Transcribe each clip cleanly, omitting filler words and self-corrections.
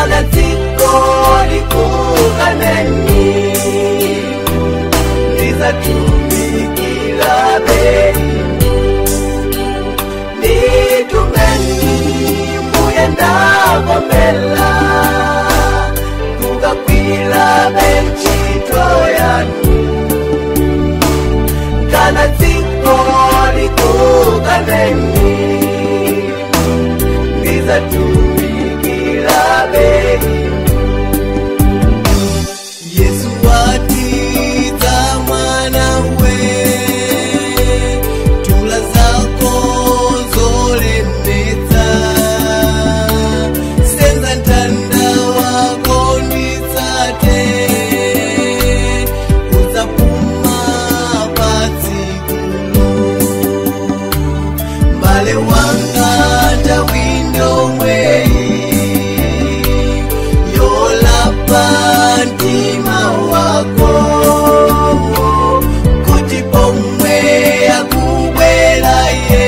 Kana dziko likukaneni, ndizatumikira beni. Nitumeni mbuye ndavomera, kukakwira bentchito yanu. Kana dziko likukaneni, ndizatumikira beni. Yesu watidza mwana we, tula zako zolemetsa, senza mtanda wako nditsate, udzapuma patsikulo. Mbale wanga tawindomweyi, yolapa mtima wako, kuti pomwe akubwera ye,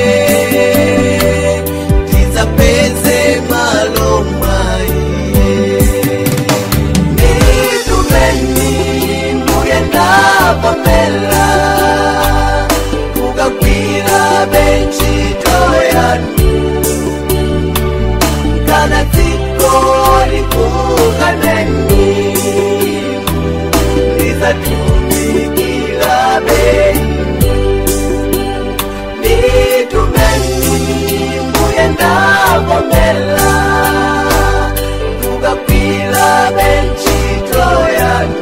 tidzapeze malo mwaye. Nitumeni mbuye ndavomera, kukagwira bentchito yanu. Kana dziko likukaneni, ndizatumikira beni. Nitumeni mbuye ndavomera, kukagwira bentchito yanu.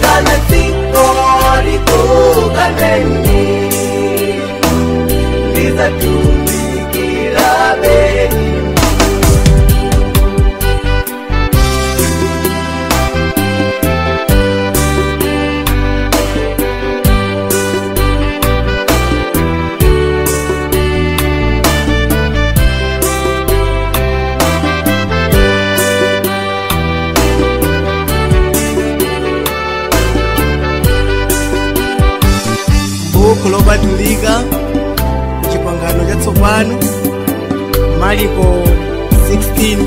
Kana dziko likukaneni, ndizatumikira beni. Buku lopatulika kuchipangano chatsopano, Mariko 16.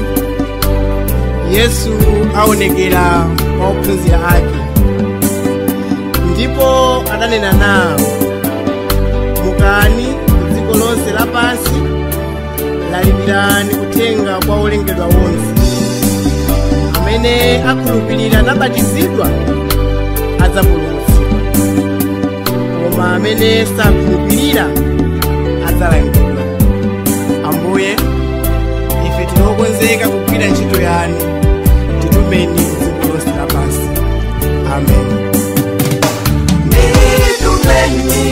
Yesu aonekera kwa ophunzira ake, ndipo adanena nawo, mukani ku dziko lonse lapansi, lalikirani uthenga kwa olengedwa onse. Amene akhulupirira nabatizidwa adzapulumutsidwa, koma amene sakhulupirira adzalangidwa. Ambuye, ife tinokonzeka kugwira ntchito yanu, titumeni ku dziko lonse lapansi. Amen. Nitumeni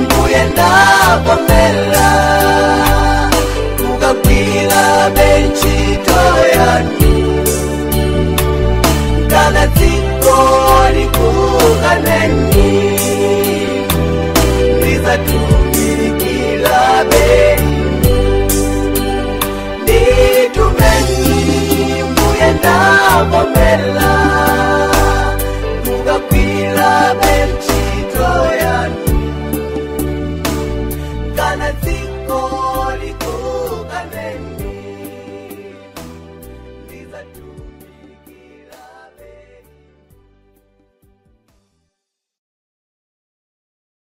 mbuye ndavomera, kukagwira bentchito yanu. Kana dziko likukaneni, ndizatumikira beni. Nitumeni mbuye ndavomera, kukagwira bentchito yanu. Kana dziko likukaneni.